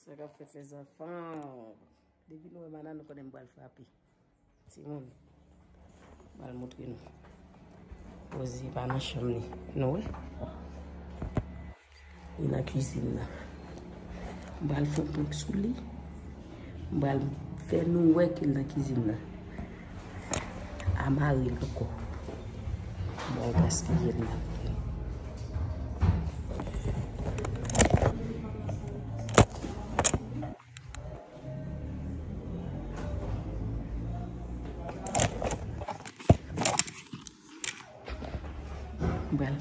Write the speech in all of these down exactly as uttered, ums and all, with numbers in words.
Sa k ap fèt, lèzanfan? Depi nou wè Mana, nou konnen m pral frape. Timoun, m pral montre nou. Rosie pa nan chanm li. Nou wè? Li nan kizin nan. M pral fè yon prank sou li. M pral fè nou wè ke l nan kizin nan. A mari l ankò. M pral gaspiye l la. M pral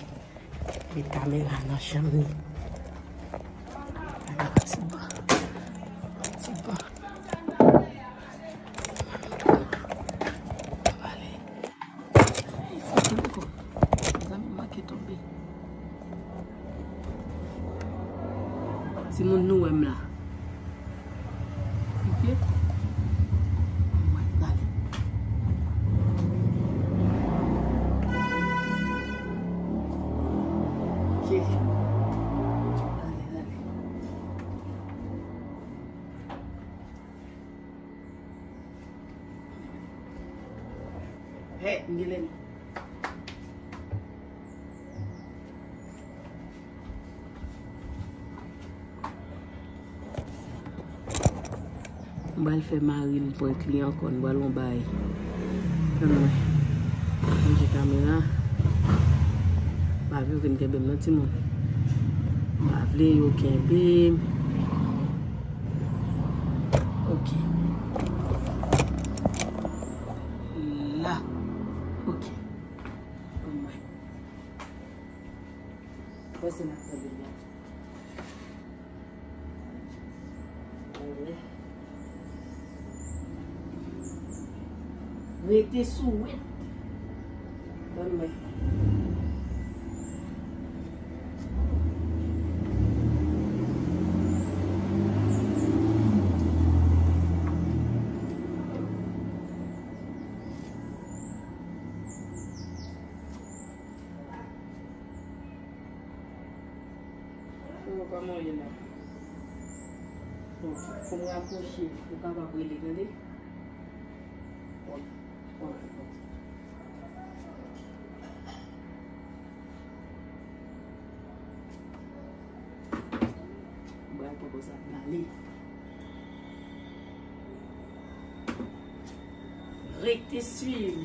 met kamera nan janm li. Ala ti ban. Ti ban. Pale. Ey, fout mwen ankò. Mezanmi, m manke tonbe. Timoun, nou wè m la. Ok? Mwen prale. Ok. Rale, rale. Hey, m gen lè. M pral fè mari l prank li ankò, m pral yon bay. Tann mwen. Manje kamera. M pa vle yo vin kenbe m non, timoun. M pa vle yo kenbe m. Ok. La. Ok. Bon, mwen. Bon, se nan pwoblèm la. Rete sou wèt. Tann mwen. Fè mwen kòman w ye la. Bon, pou m rapwoche, ou kapab rele, tande? Ok, ok, ok. Bral poko sa prale. Rete swiv.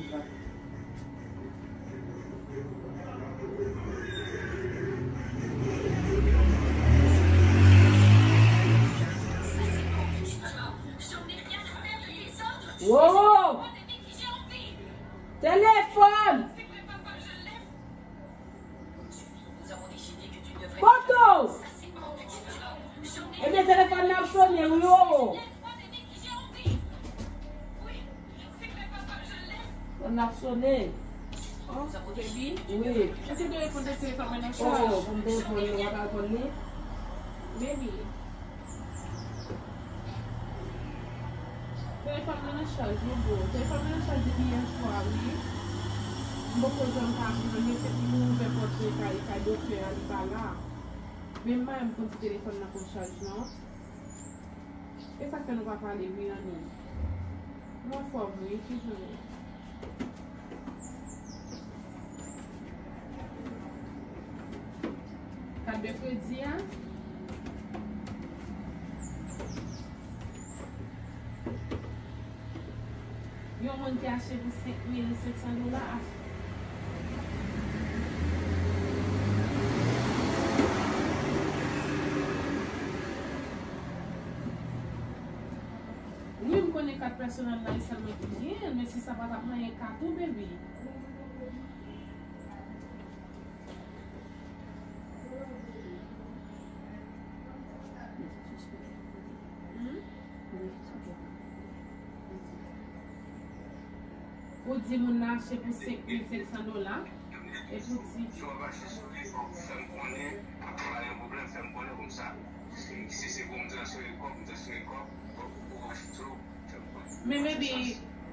Wowo! Telefòn! Kote w? Ebyen, telefòn nan ap sonnen, wi, o. Telefòn nan ap sonnen. Oh, baby. Wi. Ou te dwe reponn telefòn mwen nan chaj. Oh, pou m te reponn li, w ap reponn li? Baby. Telefòn mwen nan chaj, wi, bro. Telefòn mwen nan chaj depi yè swa, wi. M poko janm ka jwenn li, se pou mwen ouvè pòt mwen kay, kay doktè a, li pa la. Men m pa menm konn si telefòn nan konn chaj, non. E sa k fè nou pa pale, wi, Annie? Nou anfòm, wi, ki jan w ye? Kat de kredi a. Yon moun ki achte pou senk mil senk san dola. Wi, m konnen kat pèsonèl la, e sèlman ki gen, men si sa pa t ap manyen kat ou, baby. Hmm? Pou di moun nan achte pou senk mil senk san dola, epi w di. Si w ap achte sou li, fò w fè m konnen, pa gen pwoblèm, fè m konnen konsa. Si, si se pou m transfere kòb, m transfere kòb, fò w achte sou li, fè m konnen. Men, baby,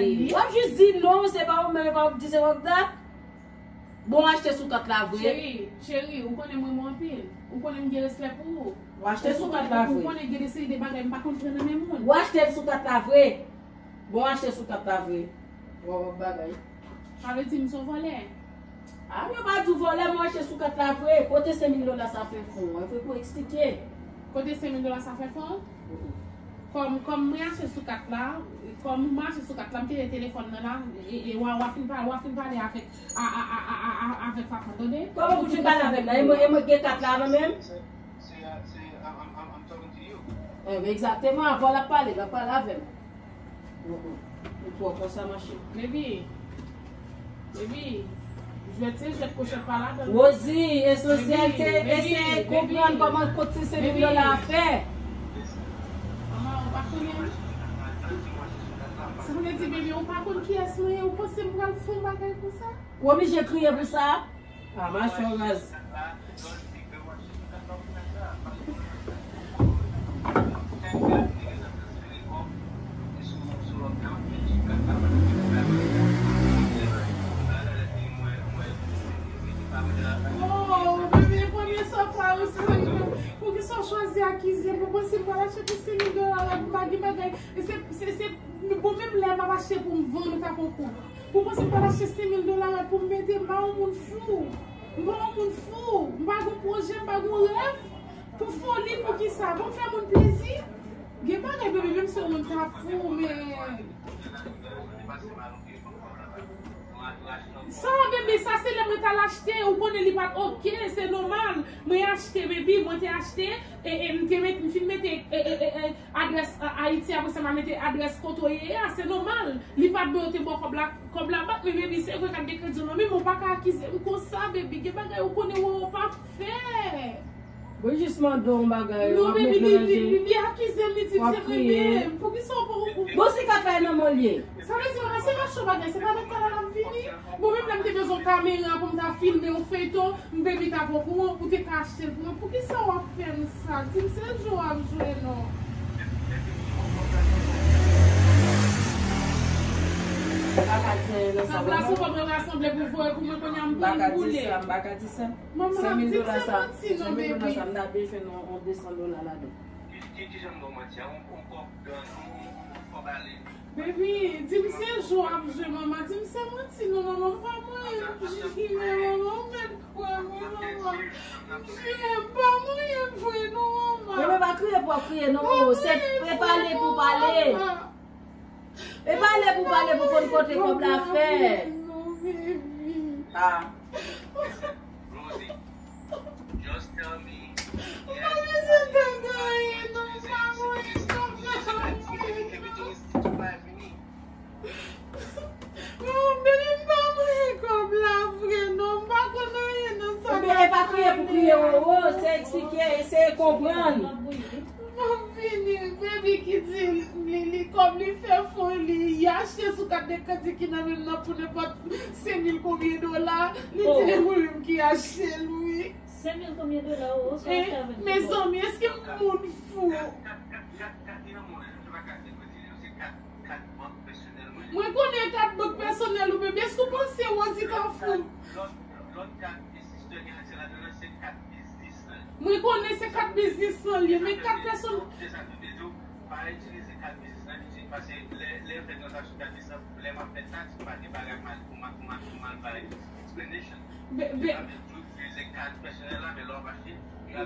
li. W ap jis di non, se pa ou menm, e pa w ap di se w ap dat. Bon, w achte sou kat la vre. Cheri, cheri, ou konnen m renmen w anpil. Ou konnen m gen respè pou ou. W achte sou kat la vre. Ou konnen gen de seri de bagay m pa konn pran nan men moun. W achte l sou kat la vre. Bon, w achte sou kat la vre. Wè w ap bagay. Sa vle di m se yon vòlè. A, yo pa di w vòlè, mwen achte sou kat la vre. Kote senk mil dola sa fè fon? E vre pou eksplike. Kote senk mil dola sa fè fon? Kòm, kòm mwen achte sou kat la, kòm mwen achte sou kat la, m kite telefòn nan la, e, e, w a, w a fin pale, w a fin pale avèk, a, a, avèk Fafan, tande? Kòman pou fin pale avè m la? E mwen, e mwen gen kat la nan men m? Egzakteman, avè w l ap pale, l ap pale avè m. Ou twò konsa, mache. Baby. Baby. Jwèt se jwèt, kwochèt pa ladan. Rosie, esansyèl se eseye konprann kòman kot se senk mil dola a fè. Manman, ou pa konnen. Sa vle di, baby, ou pa konn kiyès mwen ye, ou panse m pral fè yon bagay konsa? Ou oblije kriye pou sa? Ah, machwè raz. Eskize m, ou panse m pral achte pou senk mil dola la, m pa gen bagay. E se, se, se, bon, menm lè m ap achte pou m vann ou ta pran kou. Ou panse m pral achte senk mil dola la pou m mete ba yon moun fou? M pa yon moun fou. M pa gen pwojè, m pa gen rèv. Pou foli, pou ki sa? Pou m fè moun plezi? Gen bagay, baby, menm si yon moun ta fou, men Sa, baby, sa se lè mwen t al achte, ou konnen li pa t oke, se nòmal. Mwen achte, baby, mwen te achte, e, e m te met, m fin mete, e, e, e, e, adrès, a, Ayiti, apre sa m a mete adrès kote w ye a, se nòmal. Li pa t dwe te ba w kòb la, kòb la bak, men baby, se vre kat de kredi w nan men m, ou pa ka akize m konsa, baby, gen bagay ou konnen ou pa fè. Mwen jis mande w yon bagay, w ap met mwen nan je. Non, baby, li, li, li akize m, li di m se mwen menm. Poukisa w pa ou... Bon, si kat la e nan men l ye. Sa vle di, mama, se pa cho bagay, se pa nan kay la l ap vini. Bon, menm lè m te bezwen yon kamera pou m ta filme yon feyton, m baby ta pran pou mwen, ou te ka achte l pou mwen. Poukisa w ap fè m sa? Di m se jwe w ap jwe, non. M pa ka di anyen nan sa, mama. Sa plas ou pa pran rasanble pou voye pou mwen, kounye a m pran boule. M pa ka di sa, m pa ka di sa. Manman, senk mil dola sa, senk mil dola sa, m ta bezwen yon, yon de san dola ladan. Ki, ki, kijan m ba w manti a? Yon, yon kòb, yon, yon, yon kòb ale. Baby, di m se jwe w ap jwe, manman. Di m se manti, non, manman. M pa manyen m jwe, manman. Ou mèt kwè mwen, manman. M jwe, m pa manyen m vre, non, manman. Bebe, pa kriye pou w ap kriye, non. Se, se pale pou pale. E pale pou pale pou konn kote kòb la fè. Ah. Rosie, just tell me. Ou pa bezwen tande anyen, non, pa voye kòb la. Non, baby, m pa voye kòb la vre, non, m pa konn anyen nan sa. Ebyen, e pa kriye pou kriye, wowo, se eksplike, eseye konprann. M ap vini, baby ki di li, li kòb li fè foli, li achte sou kat de kredi ki nan men l nan pou nenpòt senk mil konbyen dola, li di li mwen menm ki achte l, wi. Senk mil konbyen dola, o, o, sa achte avèk kòb. Mezanmi, èske m moun fou? Mwen konnen kat bank pèsonèl ou, baby, èske w panse Rosie ta fou? Lòt, lòt kat ke sistè gen nan se ladan nan se kat biznis lan. Mwen konnen se kat biznis lan li ye, men kat pèsonèl. Se sa m te di w, pa itilize kat biznis lan, itilize, paske lè, lè yo fè tranzaksyon kat biznis lan, lè m ap fè taks, m pa gen bagay mal, pou mal, pou mal, pou mal bay explanation. Be, be, Sa vle di w itilize kat pèsonèl la, men lè w ap achte, Mama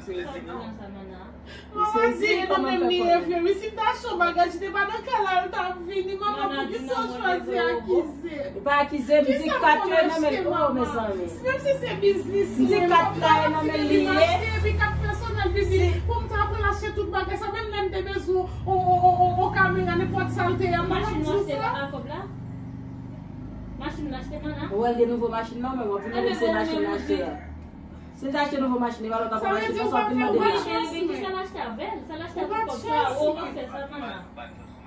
di e nan menm li ye vre. Wi, si m ta achte yon bagay, si te pa nan kay la, l t ap vini. Mama, poukisa w chwazi akize? Ou pa akize, m di kat yo nan men l, o, mezanmi. Menm si se biznis li, m di kat la e nan men li ye. Epi kat pèsonèl vini pou m ta pran l achte tout bagay sa, menm lè m te bezwen yon, yon, yon, yon, yon kamera, nenpòt sa l te ye, m pa t ap di w sa. Machin ou achte, Mana? Ou wè l gen nouvo machin nan, men w ap vin di se machin l achte a. Si l ta achte nouvo machin, li pa lòt ap fè machin nan, sa w ap vin mande l la. Ebyen, ki sa l achte avè l? Sa l achte avè kòb sa, ou pa fè sa, Mana.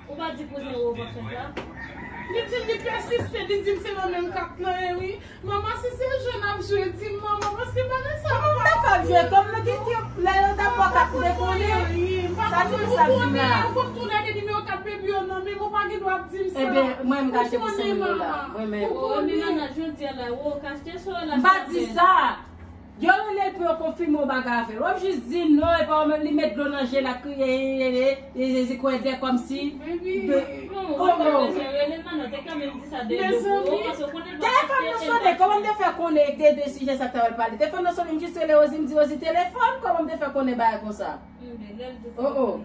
Ou pa di kouzen ou pa fè sa. Li di m li pèsiste, li di m se nan menm kat lan ye, wi. Manman, si se jwe n ap jwe, di m, manman, paske bagay sa pa kapab jwe. Kòm nou te di, lè yo t ap fè kat dekonnen, sa di m sa di m la. Ou konnen, ou konn tou lè de nimewo kat baby yo nan men m, ou pa gen dwa ap di m sa. Ebyen, mwen, m ka achte pou senk mil dola. Mwen menm. Ou konnen. Mana, jodi a la, ou ka achte sa, la. M pa di sa. Yo rele l pou yo konfime yon bagay avè l. W ap jis di non, epa w menm li met dlo nan je l ap kriye, ye, ye, ye, ye, Jezi kwè dè kòmsi. Baby. Non, ou pa bezwen rele l, Mana, te kanmenm di sa de yo pou ou, paske ou konnen l pa achte. Telefòn nan sonnen, kòman m te fè konnen de, de sijè sa k ta pral pale? Telefòn nan sonnen, m jis rele Rosie, m di Rosie telefòn, kòman m te fè konnen bagay konsa? Oh, oh.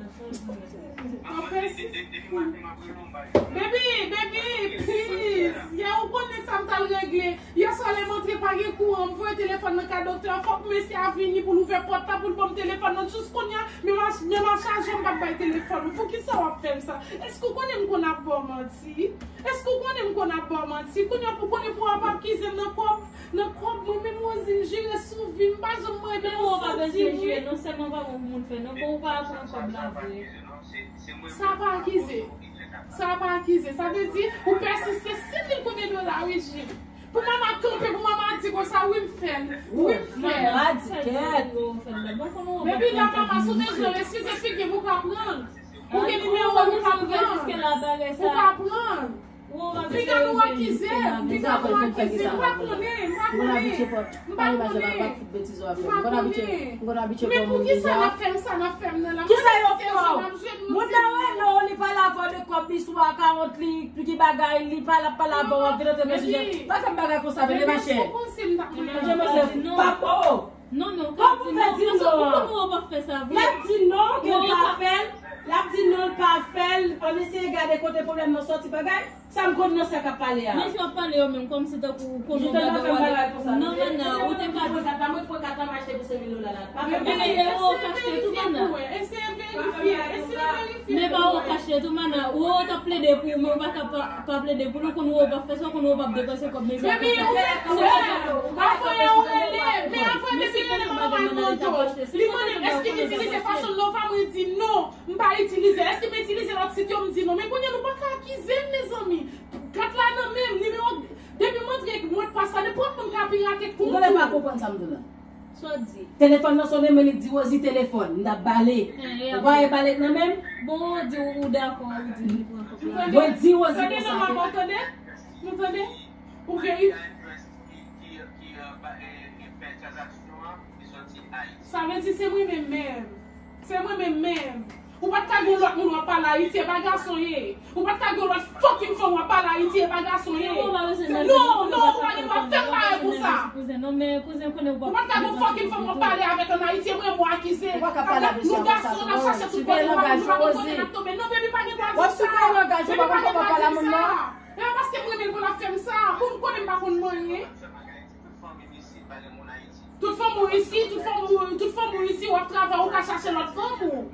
Baby, baby, please. Yè ou konnen sa m t al regle. Yè swa lè m antre pa gen kouran, m voye telefòn nan kay doktè a, fòk mesye a vini pou l ouvè pòt la pou l ban m telefòn nan. Jis kounye a, menm a, menm a chaje m p ap bay telefòn. Poukisa w ap fè m sa? Èske ou konnen m konn ap ba w manti? Èske ou konnen m konn ap ba w manti? Kounye a pou konnen pou w ap akize m nan kòb, nan kòb mwen menm Rosie m jire sou vi m, m pa janm mande yon santim wi. Men ou pa bezwen jire non, sèlman pa bon pou moun fè non, bon ou pa pran kòb la vre. Sa pa akize. Sa pa akize. Sa vle di, ou pèsiste senk mil konbyen dola wi, Jim. Pou mama kanpe, pou mama di konsa, wi m fè l. Wi m fè l. Mama di kèt. Depi la mama, si w bezwen l, eskize figi m, ou ka pran l. Ou gen nimewo l, ou ka pran l. Ou ka pran l. Piga nou akize m, piga nou akize m, m pa konnen, m pa konnen, m pa konnen, m pa konnen. Men poukisa n ap fè m sa, n ap fè m nan la? Kisa yo fè w? Moun nan wè non, li pale avè w de kòb, li sou akawont li, ki bagay, li pale, ap pale avè w, ap vin antre nan sijè. Pa fè m bagay konsa, vle machè. Demwazèl, pa po. Non, non, kòman w fè di non? Ou konnen w pa fè sa vre. L ap di non, ke l pa fè l. L ap di non, l pa fè l. Ann eseye gade kote pwoblèm nan sòti, bagay. Sa m konn nan sa k ap pale a. Men jan w ap pale yo menm, kòmsi tankou w konnen yon bagay w ale. Non, mana, ou te ka di. Mwen pran kat la, mwen pran kat la, m achte pou senk mil dola la. Pa fè bagay. E, e, e, ou kache tou, mana. Eseye verifye, eseye verifye. Men pa ou kache tou, mana. Ou, ou t ap plede pou ou, men ou pa ka pa, pa plede pou nou, konn ou pa fè sa, konn ou p ap depanse kòb, men jan konsa. Baby, ou fè kouwè. Avan yè ou rele, men avan depi rele, mwen pa mande l ta pa achte. Li mande m èske m itilize Fashion Nova, mwen di non. M pa itilize. Èske m itilize lòt sit yo? M di non. Men kounye a nou pa ka akize m, mezanmi. Kat la nan men m, nimewo, depi m antre mot pas la, nenpòt moun ka pirate kont ou. Ou genlè pa konprann sa m di w la. Sa w di? Telefòn nan sonnen, men li di Rosie telefòn. M t ap bale. Ou pa wè bale nan men m? Bon, ou di ou dakò, ou di li pran kòb la. Mwen di Rosie konsa. Tande non, manman, tande? Nou tande? Ou veri- Sa vle di se mwen menm menm. Se mwen menm menm. Ou pa t ka gen yon lòt moun w ap pale Ayiti, e pa gason ye. Ou pa t ka gen yon lòt fucking fanm w ap pale Ayiti, e pa gason ye. Non, non, ou pa gen dwa fè m bagay konsa. Ou pa t ka gen yon fucking fanm w ap pale avèk ann Ayiti, e mwen mwen akize. Nou gason, n ap chache tout kote, nou pa, nou pa konn kote n ap tonbe. Non, baby, pa gen dwa di sa. Baby, pa gen dwa di sa. E pa paske m renmen l pou l ap fè m sa. Bon, m konnen m pa konn manyen. Tout fanm ou isi, tout fanm ou, tout fanm ou isi, w ap travay, ou ka chache lòt fanm ou.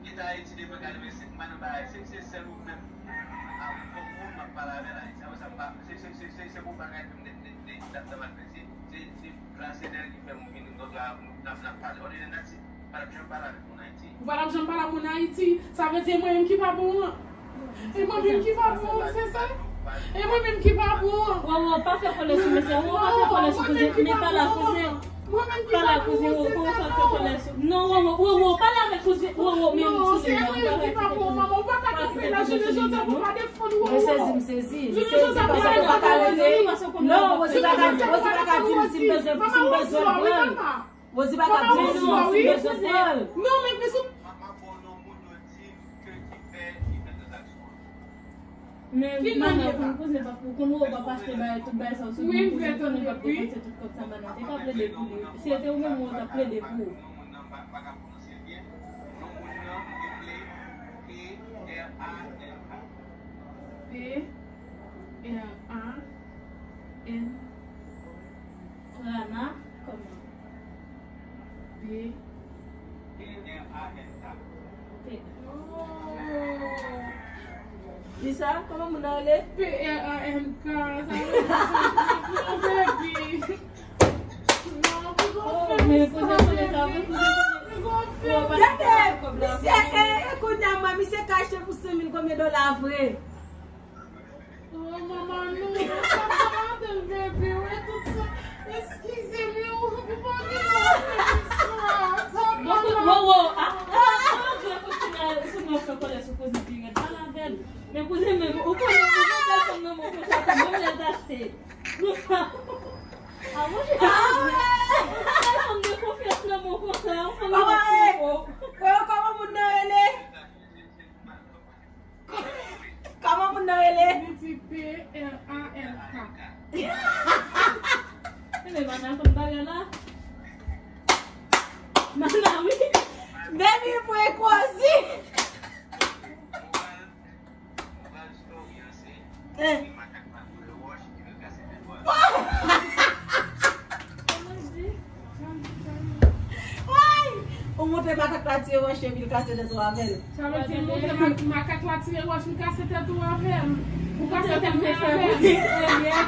Li ta Ayiti devan gade, men se pa nan bagay, se, se sèl ou menm. A, fanm ou m ap pale avè l Ayiti. Sa vle sa m pa, se, se, se, se, se pou bagay m de, de, de, de, de, de mal fè. Se, se, se plase nèg ki fè m vin kontra, n ap, n ap pale. Other than that, se, pa t ap janm pale avèk moun Ayiti. Ou pa t ap janm pale ak moun Ayiti. Sa vle di e mwen menm ki pa bon an. E mwen menm ki pa bon an, se sa? E mwen menm ki pa bon an. Wowo, pa fè kòlè sou mesye. Wowo, pa fè kòlè sou kouzen. Men pale ak kouzen. Pale ak kouzen, Wowo, kòman w fè fè kòlè sou. Non, Wowo, Wowo, pale avèk kouzen. Wowo, men kouzen nan, pa kite kouzen nan. Ou pa ka kanpe la, jounen jodi a pou pa defann Wowo. Mwen sezi, m sezi. M sezi paske ou pa ka rete. Non, Wozi pa ka, Wozi pa ka di m si m bezwen, si m bezwen pran l. Wozi pa ka di m si m bezwen pran l. Non, men, men sou. Men, mana, ou konn kouzen p ap, ou konn wè w p ap achte bagay, tout bagay sa yo sou kouzen, kouzen p ap depanse tout kòb sa, mana. Te ka plede pou li. Si se te ou menm, ou t ap plede pou ou. P R A N. Prana, kòman? P R A N K. P. Oh. Di sa, kòman moun nan rele? P R A N K. Sa vle di, non, baby. Non, pou gon fè sa, baby. Pou gon fè. Gade, misye, e, e kounye a, mwen, misye ka achte pou senk mil konbyen dola vre? Oh, manman, non, sa pa ladan l, bebe, wè tout sa. Eskize m, ou, ou pa gen dwa fè m sa. Sa pa ladan. Wowo, a, a, a, ou konnen w fè kòlè sou kouzen pi rèd, pale avè l. Men kouzen menm, ou konnen, ou konnen tèlfòn nan men w konsa, menm lè l t achte. A, mwen, tèlfòn de konfyans nan men w konsa, ou konnen. Kòman moun nan rele? Kòman moun nan rele? Li di P R A N K. Enben, mana konn bagay la. Mana, wi. Baby, pran kozi. Eh. Woy! Ou montre makak la tire wòch epi l kase tèt ou avè l. Sa vle di montre ma-, makak la tire wòch, m kase tèt ou avè l. Ou kase tèt mwen avè l.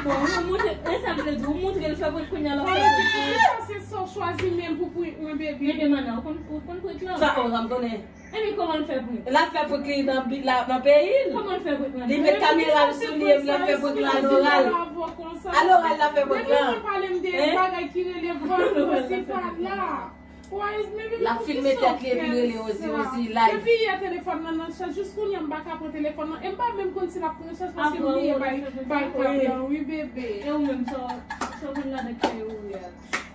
Ou montre, e sa vle di, ou montre l fè prank kounye a l ap fè prank. Sa se sa w chwazi menm pou prank mwen, baby. Ebyen, mana, ou konn, ou konn prank lan. Sa, oh, sa m konnen. Epi kòman l fè prank? L ap fè prank li nan bi-, la, nan peyi l. Kòman l fè prank la? Li met kamera l sou li epi l ap fè prank la aloral. Aloral l ap fè prank la. Depi mwen pale m de bagay ki rele vòl, mwen se pa la. L ap filme tèt li epi l rele Rosie, Rosie live. Depi yè telefòn nan nan chaj, jis kounye a m pa ka pran telefòn nan. E m pa menm konn si l ap pran chaj paske m bliye bay bay kab nan, wi bebe. E ou menm sa w konn ladan kè ou ye a?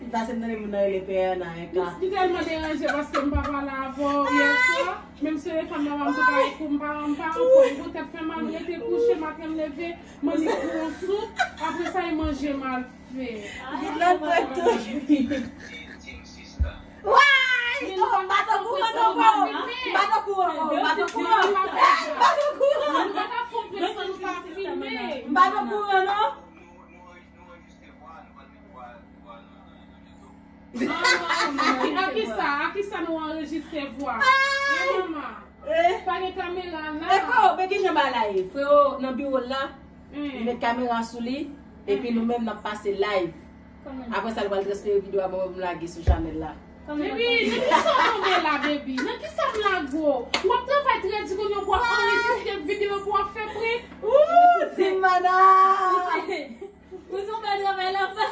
Li pase m tande moun nan rele pè a nan enka. M tèlman deranje paske m pa pale avè w yè swa. Menm si telefòn nan pa m tou pa kou, m pa m pa anfòm. Pou tèt fè mal, m rete kouche, maten m leve, m annik pran yon soup. Apre sa, e manje m al fè. Lòt pran tou. Why? Oh, m pa t okouran non, bro. M pa t okouran, oh, m pa t okouran. M pa t okouran. M pa t okouran non. A kisa, a kisa nou anrejistre vwa? Eh, manman. Pa gen kamera la. E freo, men kijan bagay la ye? Freo nan biwo l la, li met kamera sou li, epi nou menm n ap pase live. Apre sa, li pral transfere videyo a ban mwen pou m lage sou chanèl la. Baby, nan kisa w tonbe la, baby? Nan kisa m lage w? W ap travay trè di kounye a pou w ap anrejistre videyo pou w ap fè prank. Ooh, Team Mana! Ou se yon bèl travay la fè.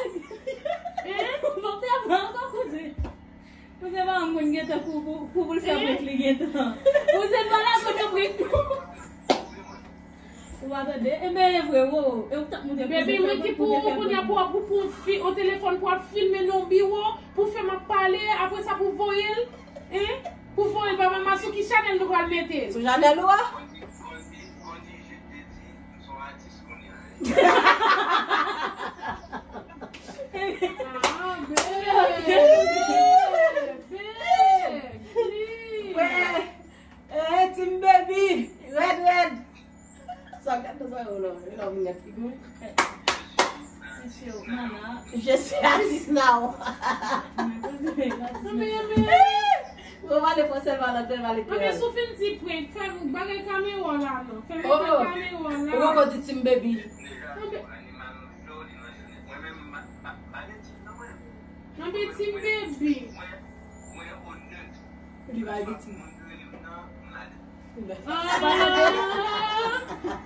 Ou p ap travay ankò, kouzen. Kouzen pa yon moun gentan pou, pou, pou, pou l fè prank li gentan. Kouzen pa la kote prank nou. Ou pa tande? Enben, e vre, wo. E ou k t ap moute kouzen. Baby, mwen ki pou ou kounye a pou w ap pou, pou fi, o telefòn pou w ap filme nan biwo, pou fè m ap pale, apre sa pou voye l, hein? Pou voye l ba manman sou ki chanèl nou pral mete l? Sou chanèl ou a? Ah, baby, baby. Wè, eh, Team Baby, red, red. Sa w gad nan zòrèy w la, e la w vin gad figi w. Mesye, mana. Je suis artiste now. Mwen pale fransè, pale anglè, pale kreyòl. Anben, si w fin di prank, fè bagay kamera la non. Fè bagay kamera la. Ou poko di Team Baby. Anben, anben Team Baby. Li pa gen Team. Ah,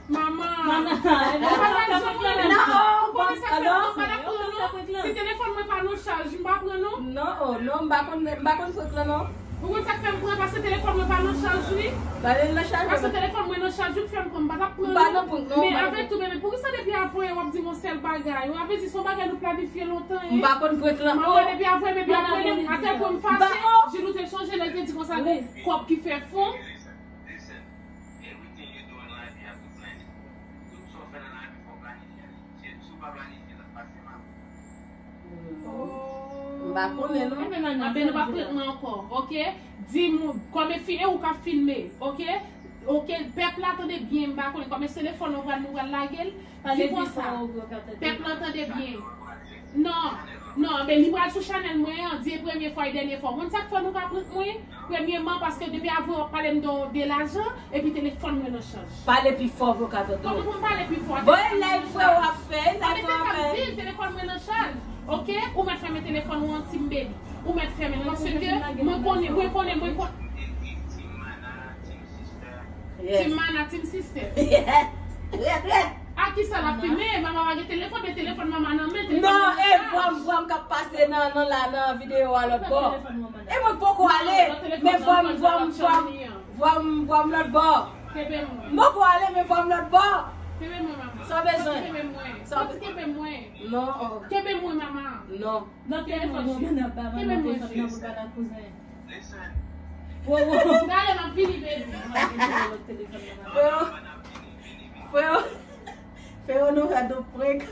manman. Ou pa janm rele m. Ou konnen sa k fè m pa t ap pran non. Si telefòn mwen pa nan chaj, m pa pran non. Non, oh, non, m pa konn, m pa konn prank lan non. Ou konn sa k fè m pran, paske telefòn mwen pa nan chaj wi. Paske telefòn mwen nan chaj wi, k fè m pran, m pa t ap pran non. Men avèk tou, bebe, poukisa depi avan yè w ap di m yon sèl bagay? Ou ap di se yon bagay nou planifye lontan, hein? M pa konn prank lan. Mwen wè depi avan, bebe ap rele m, atèl pwen m fache. Jilou te chanje lè l te di konsa, gon kòb ki fè fon. M pa konnen non. Anben nou pa prank mwen ankò, oke? Di m, kòm e fi, e ou k ap filme, oke? Oke, pèp la tande byen, m pa konnen kòm e telefòn nou pral, nou pral lage l. Di konsa. Pèp la tande byen. Non, non, men li pral sou chanèl mwen an, di e premye fwa e dènye fwa. Ou konn sa k fè nou ka prank mwen? Premyeman, paske depi avan w ap pale m de, de lajan, epi telefòn mwen nan chaj. Pale pi fò pou yo ka tande w. Kòman pou m pale pi fò? Bon, e live frè w ap fè, e live frè w ap fè. Di, telefòn mwen nan chaj. Oke? Ou mèt fèmen telefòn ou an, Team Baby. Ou mèt fèmen l, paske mwen konnen, mwen konnen, mwen konnen. Team Mana, Team Sister. Yes. Team Mana, Team Sister. Yes. Red, red. A kisa l ap filme? Mama pa gen telefòn, men telefòn mama nan men, telefòn mama nan chaj. Non, e vwa m, vwa m k ap pase nan, nan la, nan videyo a lòt bò. E mwen poko ale, men vwa m, vwa m, vwa m, vwa m, vwa m lòt bò. Kenbe mwen. M poko ale, men vwa m lòt bò. Kenbe mwen, mama. Sa w bezwen? Kenbe mwen. Sa w be- Kenbe mwen. Non. Kenbe mwen, mama. Non. Nan telefòn, cheri. Kenbe mwen, cheri. Gade, m ap vini, baby. Freo, freo, freo, nou fè double prank.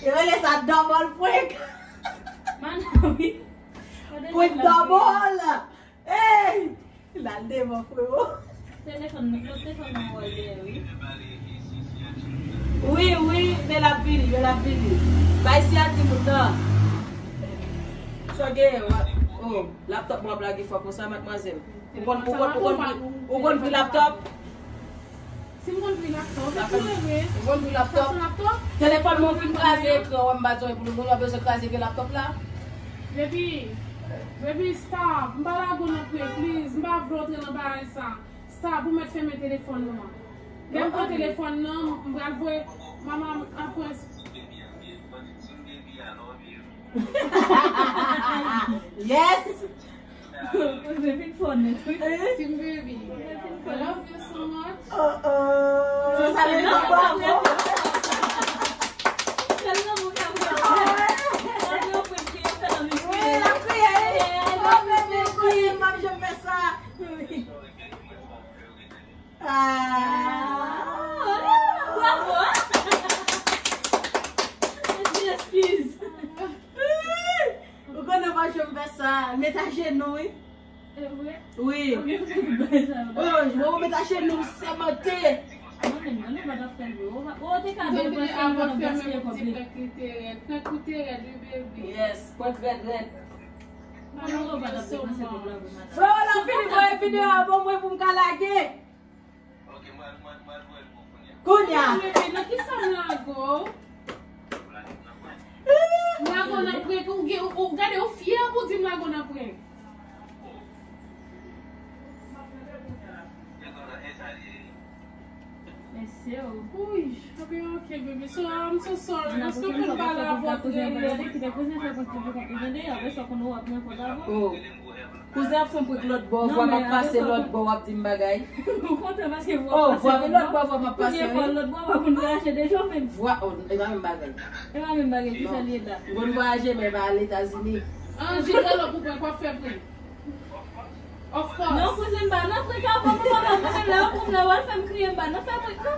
Yo rele sa double prank. Prank double. Hey! L al devan, freo. Telefòn nan, telefòn nan wè l dèyè, wi. Wi, wi, men l ap vini, men l ap vini. Bay siyati moun nan. Sa w genyen, w ap, oh, laptòp mwen ap lage fò konsa, madmwazèl. Ou konn, ou konn, ou konn, ou konn ki laptòp? Si m konn pri laptòp, e pou mwen vre. Ou konn pri laptòp? Sa se laptòp? Telefòn mwen fin kraze ekran, wè m pa di w pou nou, nou bezwen kraze vye laptòp la. Baby, baby, stop. M pa lage w nan pre, please. M pa vle w antre nan bagay sa. Stop, ou mèt fèmen telefòn ou an. Lè m pran telefòn nan, m pral voye manman apre. Yes! Poze vin fò nèt, wi. Team baby. I love you so much. Oh, oh. So sa vle di bravo. Tèlman moun ka fè. Wi, la kriye. Oh, baby, wi, m ap janm fè sa. Ah. Bravo. Eskiz. Ou konnen pa janm fè sa. Met ajenou, wi. E vre? Wi. Ou gen tout bagay sa yo. Oh, ou met ajenou, sèmante. Mwen menm, mwen menm pa t ap fè l vre. Ou pa, ou te ka depanse, ou pa t ap gaspiye kòb li. Prank ou te rèd, prank ou te rèd, wi, baby. Yes, prank rèd, rèd. Mwen menm, ou pa t ap depanse kòb la vre, madanm. Frè, w la fini voye videyo a ban mwen pou m ka lage. Kounye a. Bebe, nan ki sa m lage w? M lage w nan prank, ou gen, ou, ou gade, ou fyè pou di m lage w nan prank. Mesye o. Wi, ok, ok, bebe. So, I'm so sorry. Paske w fin pale avè w trè lè. Kite kouzen fè prank pou kont li, tande? Apre sa, konnen w ap nan kont avè w. Oh. Kouzen ap fè yon prank lòt bò, vwa m ap pase lòt bò, w ap di m bagay. Ou kontan paske vwa ap pase lòt bò. Oh, vwa m lòt bò, vwa m ap pase, wi. Lòt bò pa konn rache deja menm. Vwa, oh, e pa menm bagay. E pa menm bagay, ki sa l ye la? M konn vwayaje, men m pa al Etazini. An, Jidrelo pou prank, w ap fè prank. Of course. Non, kouzen, m pa nan prank avè w, m pa nan prank la, ou konn lè w al fè m kriye, m pa nan fè prank, non.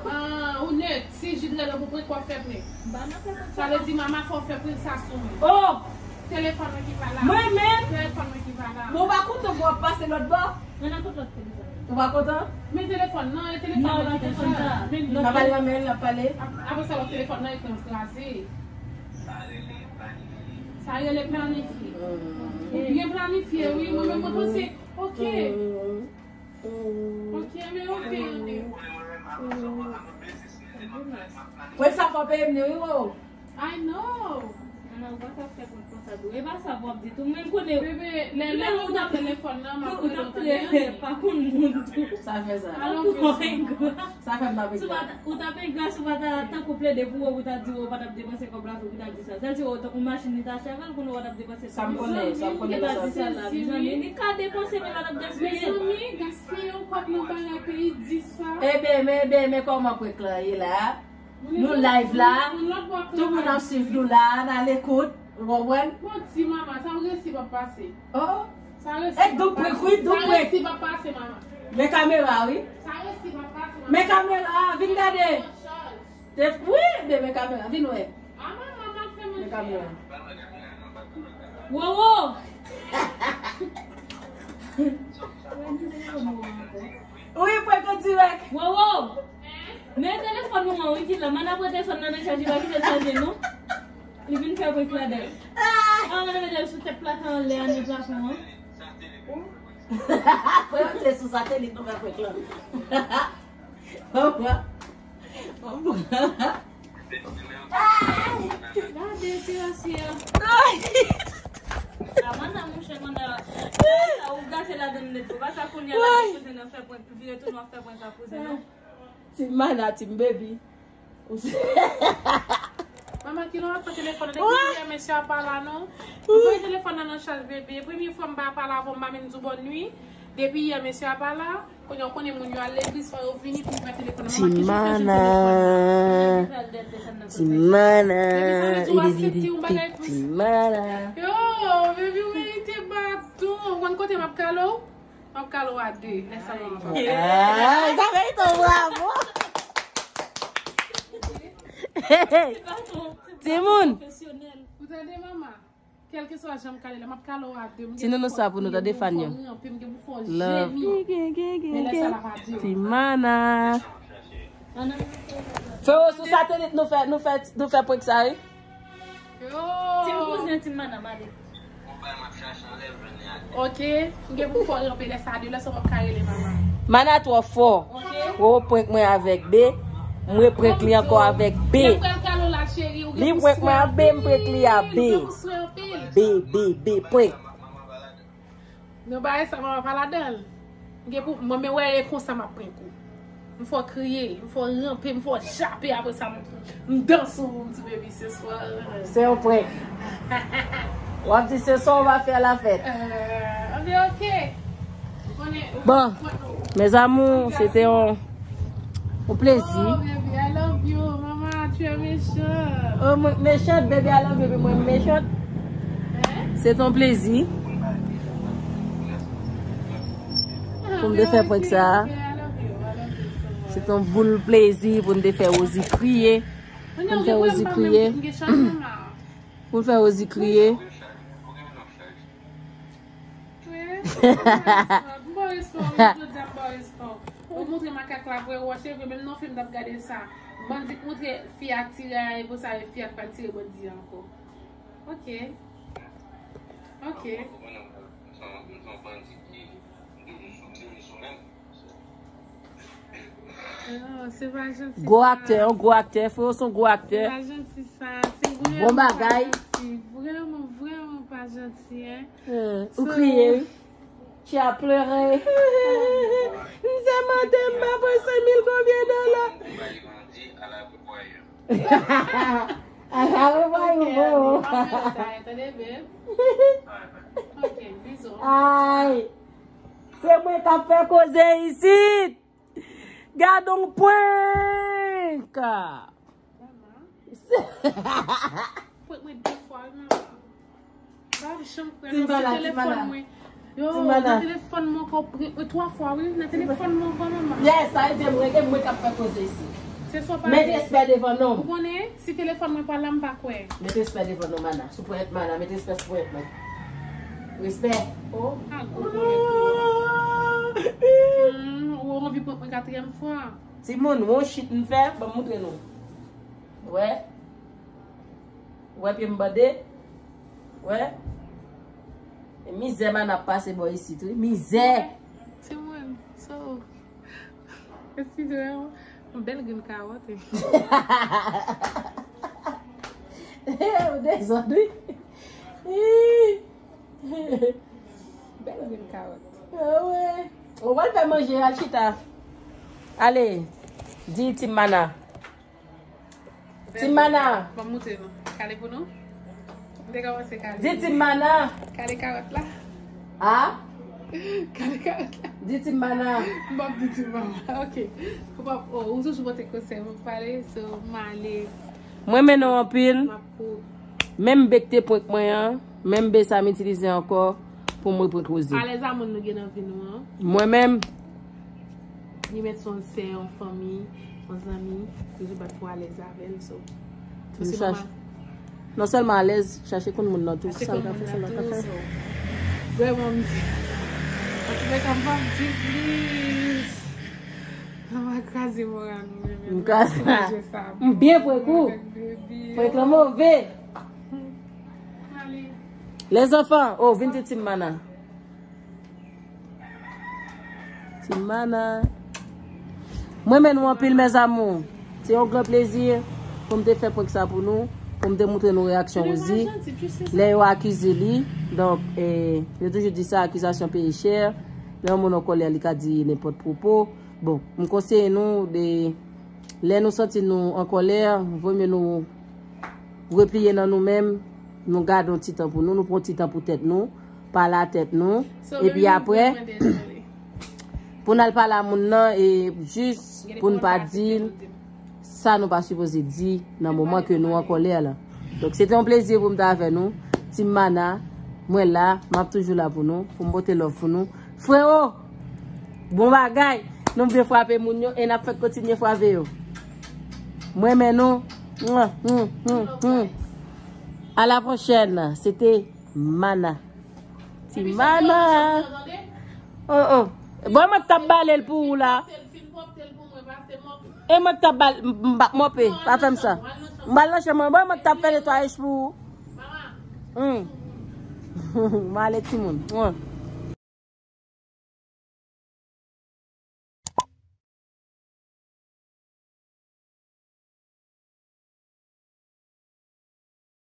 Ah, ou nèt, si Jidrelo pou prank, w ap fè prank. M pa nan fè prank. Sa vle di mama fè w fè prank sa sou mwen. Oh! Telefòn mwen ki pa la. Mwen menm? Telefòn mwen ki pa la. Bon, w pa kontan pou w ap pase lòt bò? Mwen nan kot lòt telefòn. Ou pa kontan? Men telefòn nan, e telefòn nan ki nan chaj. N ap pale nan men l, n ap pale. Ap-, apre sa, lòt telefòn nan, e konn kraze. Sa rele planifye. Ou byen planifye, wi. Mwen menm, mwen panse, ok. Ok, men ok, ann. Pwen sa fò peye m, wi, wo. I know. Nana, ou pa ka fè prank konsa tou. E pa sa pou w ap di tou. Mwen konnen. Bebe, lè, lè nou nan telefòn nan, m ap rele w tande. Pa konn moun tou. Sa fè sa. Alò, sa fè m pa peye. Ou t ap engra si w pa ta tankou plede pou ou, pou ta di ou pa t ap depanse kòb la, pou ta di sa. Sa di ou tankou machin li ta achte avè l, konnen ou pa t ap depanse kòb la. Sa m konnen, sa m konnen nan sa. Li ka depanse, men pa t ap gaspiye. Mezanmi, gaspiye yon kòb nan bagay peyi di sa. Eben, men, eben, men kòman prank lan ye la? Nou live la. Tout moun ap swiv nou la, n a lekout. Ou konprann? Bon, ti mama, sa resi p ap pase. Oh. Sa resi p ap pase. E double prank, wi, double prank. Sa resi p ap pase, mama. Men kamera, wi. Sa resi p ap pase, mama. Men kamera, vin gade. Te, wi, men, men kamera, vin wè. A, mama, m ap fè men kamera. Wowo! Wi, prank an dirèk. Wowo! Men telefòn ou an, wi, ki la. Mana pran telefòn nan nan chaje, pa kite l chaje, non. Li vin fè prank ladan l. Ah, mana mete l sou tèt plafon anlè, anlè plafon an. Fè yo te sou satelit nou fè prank lan. Gade tirasye a. A, mana, monchè, mana. Sa ou gate ladan l nèt. Ou pa ta konnen la, kouzen nan fè prank, vire tounen ap fè prank ak kouzen nan. Team Mana, Team Baby. Manman, kilè w ap pran telefòn nan? Depi yè mesye a pa la, non. M voye telefòn nan nan chaj, bebe. Premye fwa m pa pale avè w, m pa menm di w bòn nwi. Depi yè mesye a pa la, kounye a w konnen moun yo al legliz, fò yo vini pou yo pran telefòn nan. Manman, ki jan w fè jwenn telefòn nan? Team Mana. Team Mana. Bebe, sa vle di w aksepte yon bagay konsa? Team Mana. Yo, bebe, ou merite baton. Ou konn kote m ap kale w? M ap kale w a de, lè sa m ap. Ah, sa fè tou bravo. Timoun. Ou tande, mama? Kèlkeswa jan m kale la, m ap kale w a de. Ti nounou sa pou nou tande, fan yo. Love. Men lè sa l ap a de. Team Mana. Fè w sou satelit, nou fè, nou fè, nou fè prank sa, wi. Yo! Team kouzen, Team Mana, m ale. Ok, m gen pou fò ranpe lè sa de lè sa w p ap ka rele manman. Mana twò fò. Ok. Ou prank mwen avèk B, mwen prank li ankò avèk B. Li prank mwen a B, m prank li a B. B, B, B, prank. Non, bagay sa, manman pa ladan l. M gen pou, mwen, men wè, e konsa m ap prank ou. M fè w kriye, m fè w ranpe, m fè w jape, apre sa m, m danse w, m di baby, se swa. Se yon prank. W ap di se swa w va fè lafèt. Euh, anben, ok. Bon, mes amours, se te yon, yon plezi. Oh, baby, I love you. Maman, tu es méchante. Oh, mwen mechan, baby, I love you, epi mwen mechan. Se te yon plezi pou m te fè prank sa. Se te yon boul plezi pou n te fè Rosie kriye. Pou n fè Rosie kriye. Pou n fè Rosie kriye. Ou montre makak la vre, ou wache vre, menm nan fim t ap gade sa. Bandi k montre fi a tire a, epi sa, fi a k pral tire bandi a ankò. Ok. Ok. Non, se pa janti. Gwo aktè, yon gwo aktè, Freo se yon gwo aktè. Se pa janti sa. Se vrèman pa janti. Bon bagay. Vrèman, vrèman pa janti, hein. Ou kriye, wi. Tu as pleuré. M se mande m pa pran senk mil konbyen dola. Ala pou mwen, bon. Ay. Se mwen k ap fè koze isit. Gad on prank. Prank mwen de fwa, wi, manman. Pa janm kwè non, se telefòn mwen. Yo, nan telefòn mwen ankò, prank mwen twa fwa, wi, nan telefòn mwen ankò, manman. Yes, sa vle di mwen, e mwen k ap fè koze isit. Se swa pa. Met respè devan non m. Ou konnen, si telefòn mwen pa la, m pa kwè. Met respè devan non, mana. Sou ponyèt mana, met respè sou ponyèt mwen. Respè. Oh. A gwo ponyèt ou. Hmm, ou anvi prank mwen katriyèm fwa. Timoun, yon shit m fè, ban m moutre nou. Wè. Wè pye m bande. Wè. E mizè mana ap pase bò isit, wi. Mizè. Timoun, so. Eskize m, yon bèl grenn kawòt, wi. Ou dezòd, wi. Bèl grenn kawòt. Ah ouais. Ou pral fè manje, al chita. Ale, di Team Mana. Team Mana. Ban m moutre nou. Kale pou nou. M te kòmanse kale. Di Team Mana. Kale kawòt la. Ah? Kale kawòt la. Di Team Mana. M p ap di Team Mana. Ok. Ou p ap, oh, ou toujou pote konsèy. Mwen pale, so, m ale. Mwen renmen nou anpil. M ap pou. Menm be k te prank mwen an, menm be sa m itilize ankò pou mwen prank Rosie. Alèz a moun nou gen nan vi nou an. Mwen menm. Li mèt se yon sè, yon fanmi, yon zanmi, toujou bat pou alèz avè l, so. M chache. Non sèlman alèz, chache konn moun nan tou. Chache konn moun nan tou, so. Vrèman, m di. Antouka, m p ap di plis. Mwen kraze moral mwen menm. M kraze. M byen prank ou. Prank lan move. Les enfants, oh, vin di Team Mana. Team Mana. Mwen renmen nou anpil, mes amours. Se yon gran plezi pou m te fè prank sa pou nou, pou m te moutre nou reyaksyon Rosie lè yo akize li. Donk, eh, yo toujou di sa, akizasyon peye chè. Lè yon moun an kòlè, li ka di nenpòt pwopo. Bon, m konseye nou de, lè nou santi nou an kòlè, vo mye nou repliye nan nou menm, nou gade yon ti tan pou nou, nou pran yon ti tan pou tèt nou, pale a tèt nou, epi apre, pou n al pale a moun nan, e jis pou n pa di l sa nou pa sipoze di nan moman ke nou an kòlè la. Donk, se te yon plezi pou m te avè nou. Team Mana, mwen la, m ap toujou la pou nou, pou m pote love pou nou. Freo, bon bagay. Nou byen frape moun yo e n ap fèk kontinye frape yo. Mwen renmen nou. Mwen, mwen, mwen, mwen. A la pwochèn. Se te Mana. Ti Mana. Oh, oh. Bon, mwen t ap bale l pou ou la. E mwen t ap bal, m, m, m, mope, pa fè m sa. M bal nan chanm mwen, bon, mwen t ap fè netwayaj pou ou. Hmm. M ale timoun. Mwen.